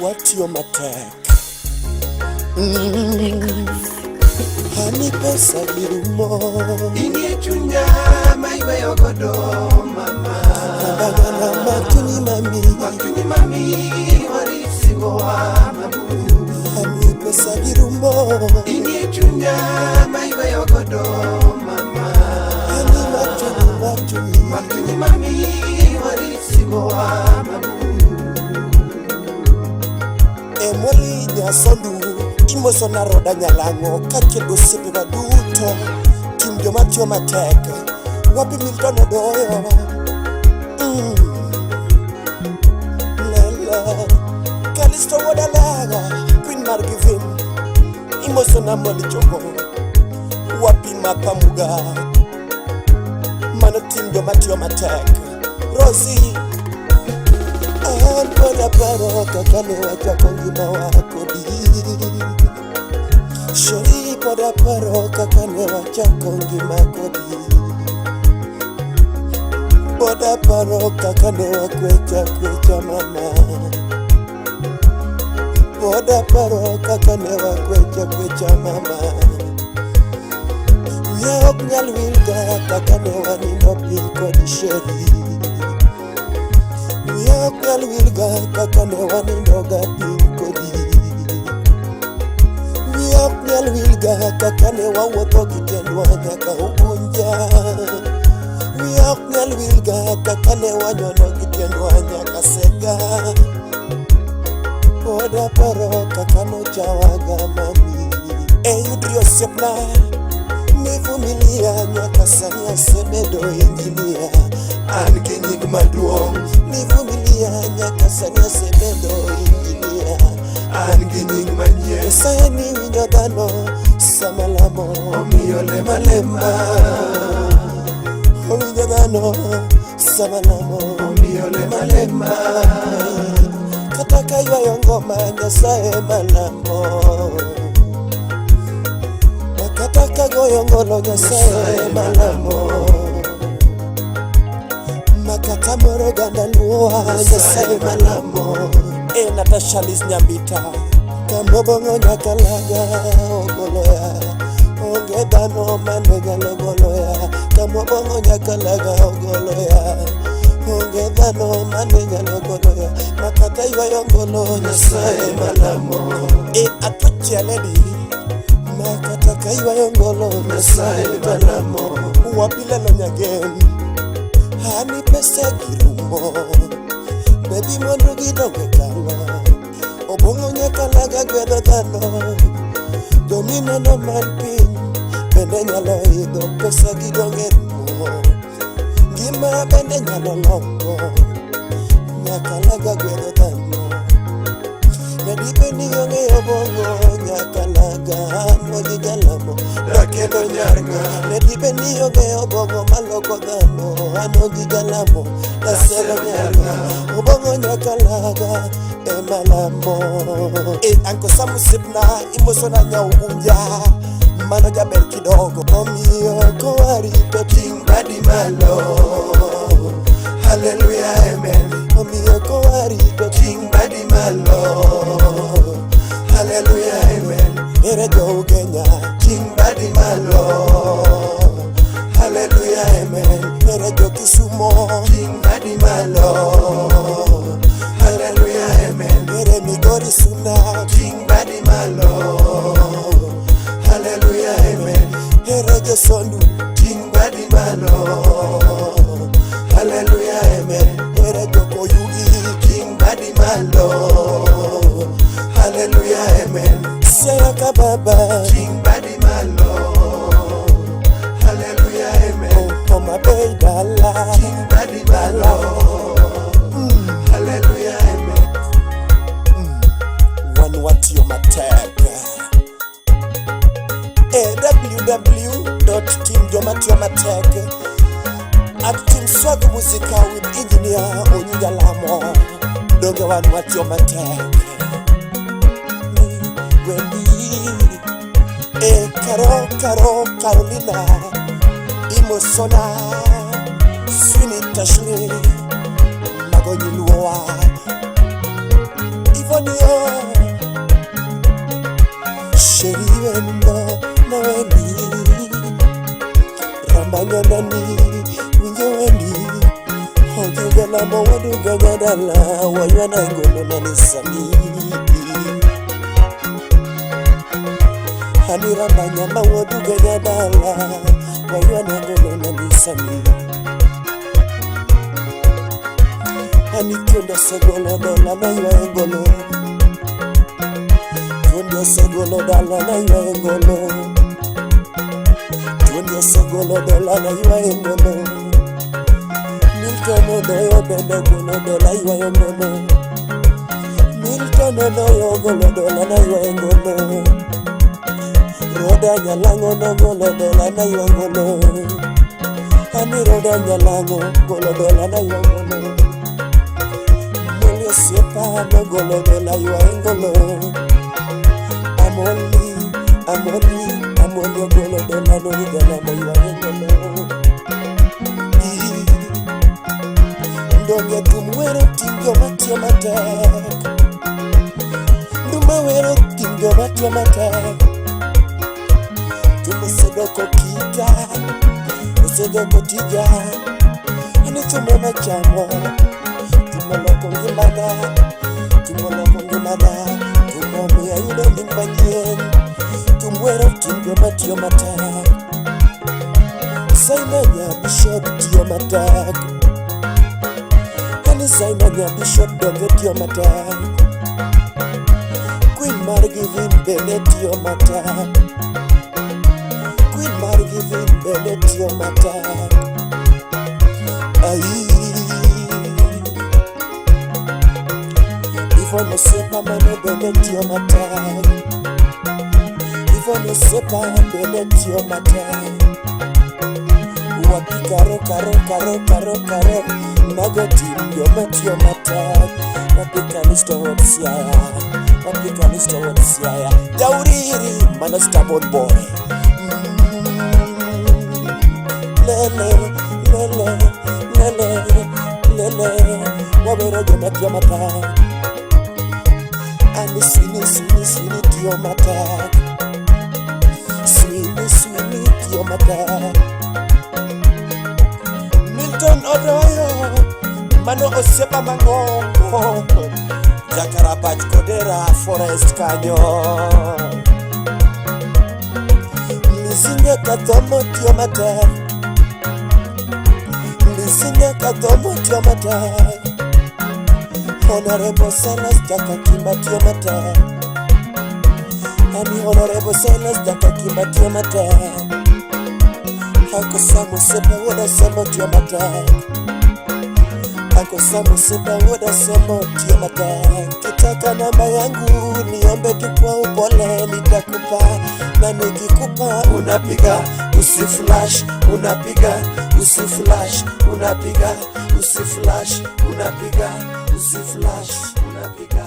Watiyo matek. Ani pesa girumo. Inie chunya mayweyo godo mama. Abagana matuni mami. Matuni mami warisigowa mabu. Ani pesa girumo. Inie chunya mayweyo godo mama. Ani matuni matuni. Matuni mami warisigowa mabu. Emoli nyasondu imoso naroda nyalang'o kaachiel gosiepewa duto tim joma tiyo matek wapi Milton Odoyo Lele Kalisto wuod Alaga Queen mar Givin imoso na Molly Chogo wapi Martha Muga mano tim joma tiyo matek Rosie an pod aparo kaka ne wachako ngimawa kodi Sheri pod aparo kaka ne wachako ngima kodi Pod aparo kaka ne wakwecha kwecha mama Pod aparo kaka ne wakwecha kwecha mama Wiya ok nyal wilga kaka ne wanindo piny kod Sheri Wiya ok nyal wilga kaka ne wanindoga piny kodi Wiya ok nyal wilga kaka ne wawuotho gi tiendwa nyaka Ugunja Wiya ok nyal wilga kaka ne wanyono gi tiendwa nyaka Sega Pod aparo kaka nochawaga mami E yudri osiepna nivumilia nyaka sani asebedo injinia An gi nying maduong', Nivumilia nyaka sani asebedo injinia an gi nying manyien. Nyasaye ni winjo dhano sama lamo Omiyo lema lema, Owinjo dhano sama lamo omiyo lema lema. Kata ka ywayo ngoma Nyasaye malamo Kata ka goyo ngolo Nyasaye malamo Makata moro oganda luowa Nyasaye malamo E Natasha Liz Nyambita Kamobong'o nyakalaga ogoloya Onge dhano mane nyalo goloya Kamobong'o nyakalaga ogoloya Onge dhano mane nyalo goloya Makata ywayo ngolo Nyasaye malamo E atuchi aledi Makata ka ywayo ngolo Nyasaye malamo. Wapilelo nyagen Hani pesa girumo Baby mwandu gidonge kalo Obong'o nyakalaga gwedho dhano Jomineno man piny Bende nyalo idho pesa gidonge rumo Ngima bende nyalo loko Nyakalaga gwedho dhano Ne dibe ni onge obong'o nyakalaga an moji jalamo Dakendo nyar ng'a, Ne dibe ni onge obong'o maloko dhano an oji jalamo Dasero nyar ng'a Obong'o nyakalaga ema lamo E anko Sam osiepna imosona nyaugunja Mano jaber kidogo Omiyo kowarito ting' badi malo. Hallelujah, amen. Omiyo kowarito Ting' badi malo. Hallelujah, amen. Ere jo Ugenya Ting' badi malo. Hallelujah, amen. Ere jo Kisumo Ting' badi malo. Hallelujah, amen. Ere Migori Suna Ting' badi malo. Hallelujah, amen. Ere jo Sondu Ting' badi malo. Hallelujah, amen. Ere jo Koyugi Ting' badi malo. Hallelujah, amen. Siaya ka baba Ting' badi malo. Hallelujah, amen. Homa Bay dala Ting' badi malo. Hallelujah, amen. Wan watiyo matek e www.teamjomatiyomatek at Team Swag Musica with engineer Onyinga Lamo donge wan watiyo matek Wendy e Karo Karo Carolina Imosona Swini Tashley Jalamo waduga nyadala waywana ngolo nanisami Aniramba nyama waduga nyadala waywana ngolo nanisami Anikiondo segolo dola na ywa ngolo Tundo segolo dala na ywa ngolo Tundo segolo dola na ywa ngolo Milton odoyo bende golo dola ywayo ngolo Milton odoyo golo dola na ywayo ngolo Roda nyalango no golo dola na ywa ngolo Ani roda nyalango golo dola na ywa ngolo Moli osiepa no golo dola ywayo ngolo Amoli, amoli, amoli ogolo dola no dola mo ywayo ngolo Ndonge thum wero ting joma tiyo matek Nduma wero ting joma tiyo matek Thum osedoko kita, osedoko tija Ani thum ema chamo, thum oloko ngimana Thum oloko ngimana, thum omiyo ayudo nying manyien Thum wero ting joma tiyo matek Saina nya Bishop tiyo matek Ani Zaina nya Bishop donge tiyo matek Queen mar Givin bende tiyo matek Queen mar Givin bende tiyo matek Ai Yvonne Osiepa mano bende tiyo matek Yvonne Osiepa bende tiyo matek Wapi karo karo karo karo karo Mago tim joma tiyo matek Wapi Kalisto wuod Siaya Wapi Kalisto wuod Siaya Jauriri mano stubborn boy Lele lele lele lele Wawero joma tiyo matek Ani swini swini swini tiyo matek Swini swini tiyo matek Milton Odoyo mano osiepa mang'ongo Jakarabach Kodera Forest kanyo Lizinga Kathomo tiyo matek Lizinga Kathomo tiyo matek Honorable Silas Jakakimba tiyo matek Ani Honorable Silas Jakakimba tiyo matek Uncle Sam osiepa wuoda Samo tiyo matek Uncle Sam osiepa wuoda Samo tiyo matek Kitaka namba yangu niombe tu kwa upole nitakupa na nikikupa Unapiga usiflash, unapiga usiflash, unapiga usiflash, unapiga usiflash, unapiga.